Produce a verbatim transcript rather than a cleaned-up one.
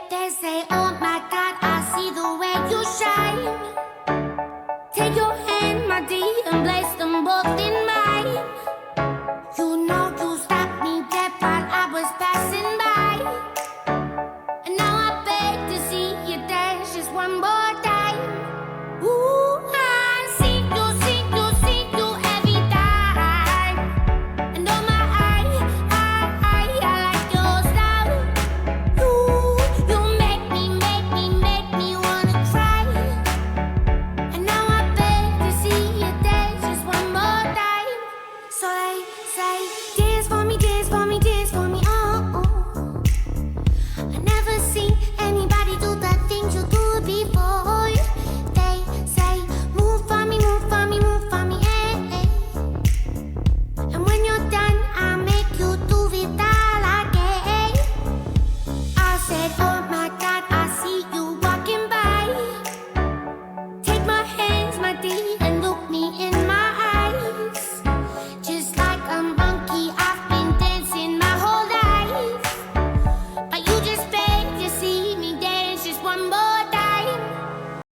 They say, oh my God, I see the way you shine. Take your hand, my dear, and place them both in mine. You know you stopped me dead while I was passing by. And now I beg to see you dance just one more time. Ooh, I see you, see you, see you every time. And oh my, I, I, I, I like your style. You, you make me, make me, make me wanna try. And now I beg to see you dance just one more time. So they say, dance for me, dance for me, dance for me, oh, oh. I never seen anybody do the things you do before. They say, move for me, move for me, move for me, hey, hey. And when you're done, I make you do it all again. I said, oh